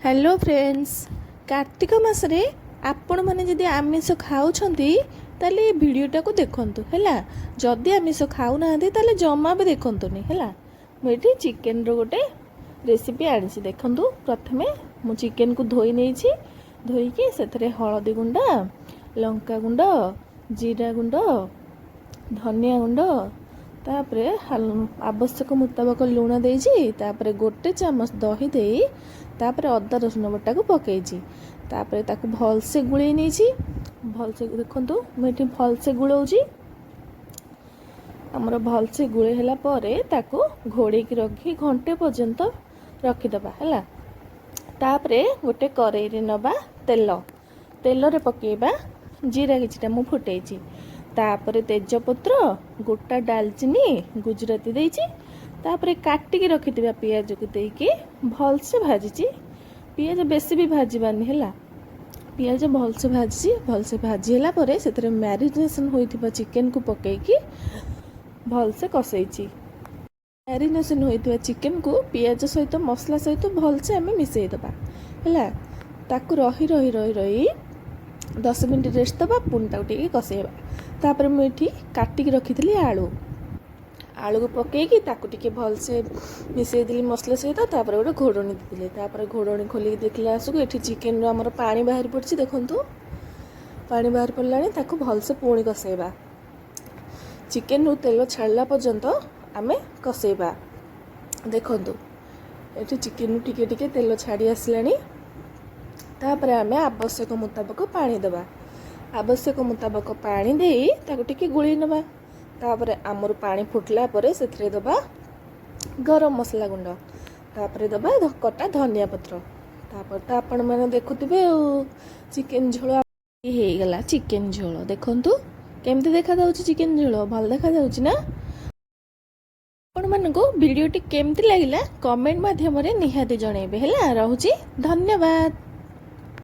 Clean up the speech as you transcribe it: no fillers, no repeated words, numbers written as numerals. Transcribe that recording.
Hello friends, Kartik ମାସରେ ଆପଣମାନେ ଯଦି ଆମିଷ ଖାଉଛନ୍ତି, ତାହେଲେ ଏ ଭିଡ଼ିଓଟାକୁ ଦେଖନ୍ତୁ, ହେଲା। ଯଦି ଆମିଷ ଖାଉନାହାନ୍ତି, ତାହେଲେ ଜମା ବି ଦେଖନ୍ତୁନି, ହେଲା। ମୁଁ ଏଠି ଚିକେନର ଗୋଟେ ରେସିପି ଆଣିଛି, ଦେଖନ୍ତୁ। ପ୍ରଥମେ ମୁଁ ଚିକେନକୁ ଧୋଇ ନେଇଛି। ଧୋଇକି ସେଥିରେ ହଳଦୀ ଗୁଣ୍ଡ, ଲଙ୍କା ଗୁଣ୍ଡ, ଜିରା ଗୁଣ୍ଡ, ଧନିଆ ଗୁଣ୍ଡ, ତାପରେ ଆବଶ୍ୟକ ମୁତାବକ ଲୁଣ ଦେଇଛି। ତାପରେ ଗୋଟେ ଚାମଚ ଦହି ଦେଇ, ତାପରେ ଅଦା ରସୁଣ ବଟାକୁ ପକେଇଛି। ତାପରେ ତାକୁ ଭଲସେ ଗୋଳେଇ ନେଇଛି। ଭଲସେ ଦେଖନ୍ତୁ, ମୁଁ ଏଠି ଭଲସେ ଗୋଳଉଛି। ଆମର ଭଲସେ ଗୋଳେଇ ହେଲା ପରେ ତାକୁ ଘୋଡ଼େଇକି ରଖି ଘଣ୍ଟେ ପର୍ଯ୍ୟନ୍ତ ରଖିଦେବା, ହେଲା। ତାପରେ ଗୋଟେ କରେଇରେ ନେବା ତେଲ। ତେଲରେ ପକେଇବା ଜିରା କିଛିଟା ମୁଁ ଫୁଟେଇଛି। ତାପରେ ତେଜପତ୍ର, ଗୋଟା ଡାଲଚିନି, ଗୁଜୁରାତି ଦେଇଛି। ତାପରେ କାଟିକି ରଖିଥିବା ପିଆଜକୁ ଦେଇକି ଭଲସେ ଭାଜିଛି। ପିଆଜ ବେଶୀ ବି ଭାଜିବାନି, ହେଲା। ପିଆଜ ଭଲସେ ଭାଜିଛି। ଭଲସେ ଭାଜି ହେଲା ପରେ ସେଥିରେ ମ୍ୟାରିନେସନ୍ ହୋଇଥିବା ଚିକେନକୁ ପକେଇକି ଭଲସେ କଷେଇଛି। ମ୍ୟାରିନେସନ୍ ହୋଇଥିବା ଚିକେନକୁ ପିଆଜ ସହିତ, ମସଲା ସହିତ ଭଲସେ ଆମେ ମିଶାଇ ଦେବା, ହେଲା। ତାକୁ ରହି ରହି ରହି ରହି 10 ମିନିଟ୍ ରେଷ୍ଟ ଦେବା, ପୁଣି ତାକୁ ଟିକେ କଷେଇବା। ତାପରେ ମୁଁ ଏଠି କାଟିକି ରଖିଥିଲି ଆଳୁ। ଆଳୁକୁ ପକେଇକି ତାକୁ ଟିକେ ଭଲସେ ମିଶାଇ ଦେଲି ମସଲା ସହିତ। ତାପରେ ଗୋଟେ ଘୋଡ଼ଣୀ ଦେଇଦେଲି। ତାପରେ ଘୋଡ଼ଣୀ ଖୋଲିକି ଦେଖିଲା ଆସକୁ ଏଠି ଚିକେନରୁ ଆମର ପାଣି ବାହାରି ପଡ଼ିଛି। ଦେଖନ୍ତୁ, ପାଣି ବାହାରି ପଡ଼ିଲାଣି। ତାକୁ ଭଲସେ ପୁଣି କଷେଇବା। ଚିକେନରୁ ତେଲ ଛାଡ଼ିଲା ପର୍ଯ୍ୟନ୍ତ ଆମେ କଷେଇବା। ଦେଖନ୍ତୁ, ଏଠି ଚିକେନରୁ ଟିକେ ଟିକେ ତେଲ ଛାଡ଼ି ଆସିଲାଣି। ତାପରେ ଆମେ ଆବଶ୍ୟକ ମୁତାବକ ପାଣି ଦେବା। ଆବଶ୍ୟକ ମୁତାବକ ପାଣି ଦେଇ ତାକୁ ଟିକେ ଗୋଳେଇ ନେବା। ତାପରେ ଆମର ପାଣି ଫୁଟିଲା ପରେ ସେଥିରେ ଦେବା ଗରମ ମସଲା ଗୁଣ୍ଡ। ତାପରେ ଦେବା କଟା ଧନିଆ ପତ୍ର। ତାପରେ ତ ଆପଣମାନେ ଦେଖୁଥିବେ ଆଉ, ଚିକେନ ଝୋଳ ହେଇଗଲା। ଚିକେନ ଝୋଳ ଦେଖନ୍ତୁ, କେମିତି ଦେଖାଯାଉଛି? ଚିକେନ ଝୋଳ ଭଲ ଦେଖାଯାଉଛି ନା? ଆପଣମାନଙ୍କୁ ଭିଡ଼ିଓଟି କେମିତି ଲାଗିଲା, କମେଣ୍ଟ ମାଧ୍ୟମରେ ନିହାତି ଜଣାଇବେ, ହେଲା। ରହୁଛି, ଧନ୍ୟବାଦ।